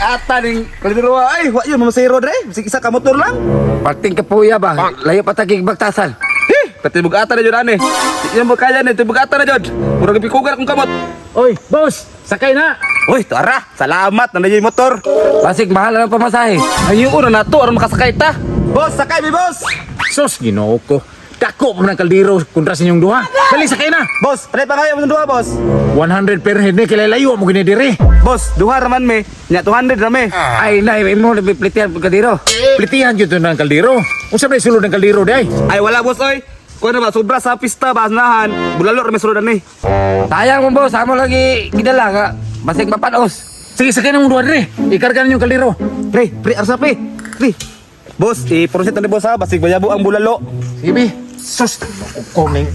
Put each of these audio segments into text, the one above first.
Bugata ning kaldero ay, wa yun mamasero dre. Bisag isa ka motor lang. Parting kapuya ba? Layo pa tagig bagtasan. Eh, pati bugata na jud ani. Di mo kaya ni, bugata na jud. Murag pikugar akong kamot. Oy, boss, sakay na. Uy, tara. Salamat na yung motor. Basig mahal ang pamasahe. Ayun na nato aron makasakay ta. Boss, sakay mi boss. Sus, Ginoo ko. Dako pa ng kaldero kontra sa inyong duha. Dali, sakay na. Boss, pare pa kayo mong duha, boss. 100 per head ni kilalayo mo gini diri. Boss, duha raman mi. Nya 200 rame. Ay nay, imo na biplitian pag kaldero. Plitihan jud to ng kaldero. Unsa may sulod ng kaldero day? Ay wala boss oy. Kuno ba sobra sa pista ba nahan. Bulalo ra mi sulod ani. Sayang mo boss, amo lagi gidala nga. Basig mapanos. Sige, sakay na mong duha diri. Ikarga ninyo kaldero. Pre, pre arsa pre. Pre. Boss, i-proceed na ni boss ha, basig bayabo ang bulalo. Sige, bi. Sus, ko ning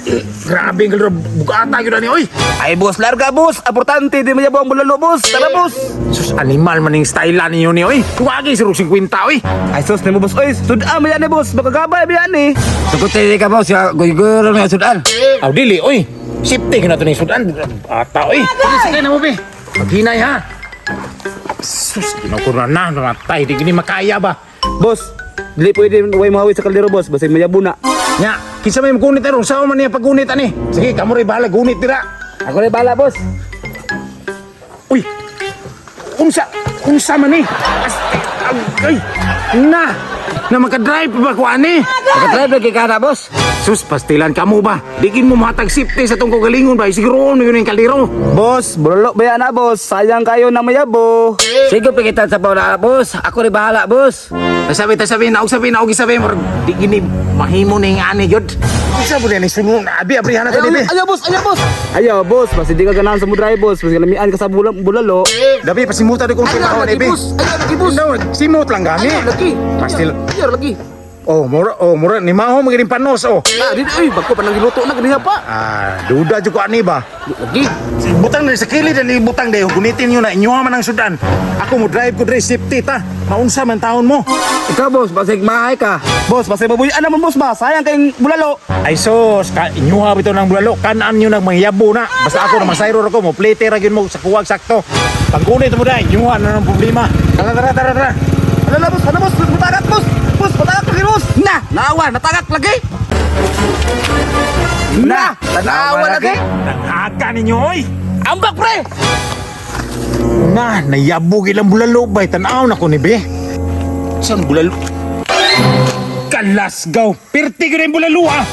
eh, grabe ang kaldero. Bugata gyud ani oy. Ay boss, larga boss. Importante di mayabo ang bulalo boss. Tara boss. Sus, animal man ning style ninyo ni oy. Tuwagi si 50 oy. Ay sus nimo boss oy. Suda man yan ni boss. Makagabay ba yan eh. Sugot ni ka boss, ya guy-guy nga sudan. Aw dili oy. Safety ka na to ning sudan. Ata oy. Sige, sakay na mo bi. Paghinay ha. Sus, Ginoo ko na na namatay di gini makaya ba. Boss, dili pwede way mahawi sa kaldero boss, basig mayabo na. Nya, kinsa may gunit aron sao man niya paggunit ani? Sige, kamo ray bahala gunit dira. Ako rin bala boss. Uy. Unsa unsa man ni? As, ay, na. Na maka-drive pa ba ko ani? Nakadrive lagi ka na boss. Sus, pastilan ka mo ba? Digin mo matag safety sa tong kagalingon ba? Siguro yun yung kaldero. Boss, bulalo ba yan na boss? Sayang kayo na mayabo. Sige pigitan sa na boss. Ako rin bahala boss. Tasabi, tasabi, naog sabi, naog sabi, murag di gini mahimo ning ani gyud. Unsa po ni sunod na abi abrihan na Ayaw, dili. ayaw boss, ayaw boss. Ayaw boss, basta di ka ganahan sa mo drive boss, basta lamian ka sa bulalo. Dabi pasimuta di kong tinahon lagi ibi. boss, ayaw lagi boss. No, simot lang gani. Ayaw lagi. Pastil. Ayaw lagi. Oh, mura ni maho magining panos oh. Ah, di ay bako pa nang giluto na ganiha pa. Ah, duda jud ko ani ba. Lagi. Butang na sa kilid ani butang dayo gunitin niyo na inyo man ang sudan. Ako mo drive ko dre safety ta. Maunsa man taon mo. Ikaw boss, basig mahay ka. Boss, basta babuyan naman boss ba? Sayang kayong bulalo. Ay sos, ka inyuha bitaw ng bulalo, kanan nyo nang mangyabo na. Basta ako na masayro ra ko, mo plate ra gyud mo sa kuwag sakto. Panggunit mo dai, inyuha na ng problema. Tara tara tara tara. Ano na boss? Ano boss? Matagak boss! Boss, matagak lagi boss! Na! Naawa, natagak lagi! Na! Tanawa lagi! Nanghaga ninyo oy. Ambak pre! Na, nayabog ilang bulalo bay tan-aw na ko ni be. San bulalo? Kalasgaw, pirti gyud ang bulalo ah.